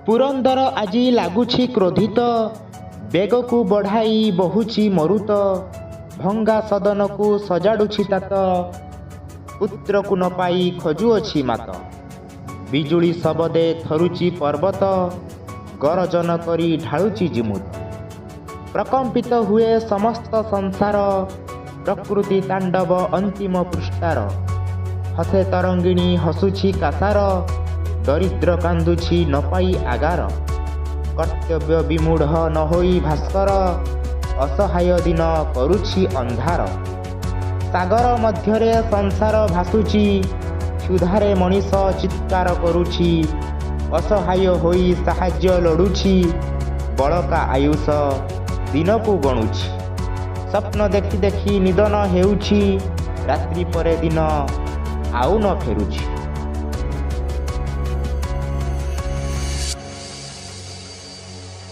ପୁରନ୍ଦର ଆଜି ଲାଗୁଛି କ୍ରୋଧିତ, ବେଗକୁ ବଢ଼ାଇ ବହୁଛି ମରୁତ। ଭଙ୍ଗା ସଦନକୁ ସଜାଡ଼ୁଛି ତାତ, ପୁତ୍ରକୁ ନ ପାଇ ଖୋଜୁଅଛି ମାତ। ବିଜୁଳି ଶବଦେ ଥରୁଛି ପର୍ବତ, ଗରଜନ କରି ଢାଳୁଛି ଜୀମୂତ। ପ୍ରକମ୍ପିତ ହୁଏ ସମସ୍ତ ସଂସାର, ପ୍ରକୃତି ତାଣ୍ଡବ ଅନ୍ତିମ ପୃଷ୍ଠାର। ହସେ ତରଙ୍ଗିଣୀ, ହସୁଛି କାସାର, ଦରିଦ୍ର କାନ୍ଦୁଛି ନ ପାଇ ଆଗାର। କର୍ତ୍ତବ୍ୟ ବିମୂଢ଼ ନ ହୋଇ ଭାସ୍କର, ଅସହାୟ ଦିନ କରୁଛି ଅନ୍ଧାର। ସାଗର ମଧ୍ୟରେ ସଂସାର ଭାସୁଛି, କ୍ଷୁଧାରେ ମଣିଷ ଚିତ୍କାର କରୁଛି, ଅସହାୟ ହୋଇ ସାହାଯ୍ୟ ଲୋଡ଼ୁଛି, ବଳକା ଆୟୁଷ ଦିନକୁ ଗଣୁଛି। ସ୍ୱପ୍ନ ଦେଖି ଦେଖି ନିଦ ନ ହେଉଛି, ରାତ୍ରି ପରେ ଦିନ ଆଉ ନ ଫେରୁଛି।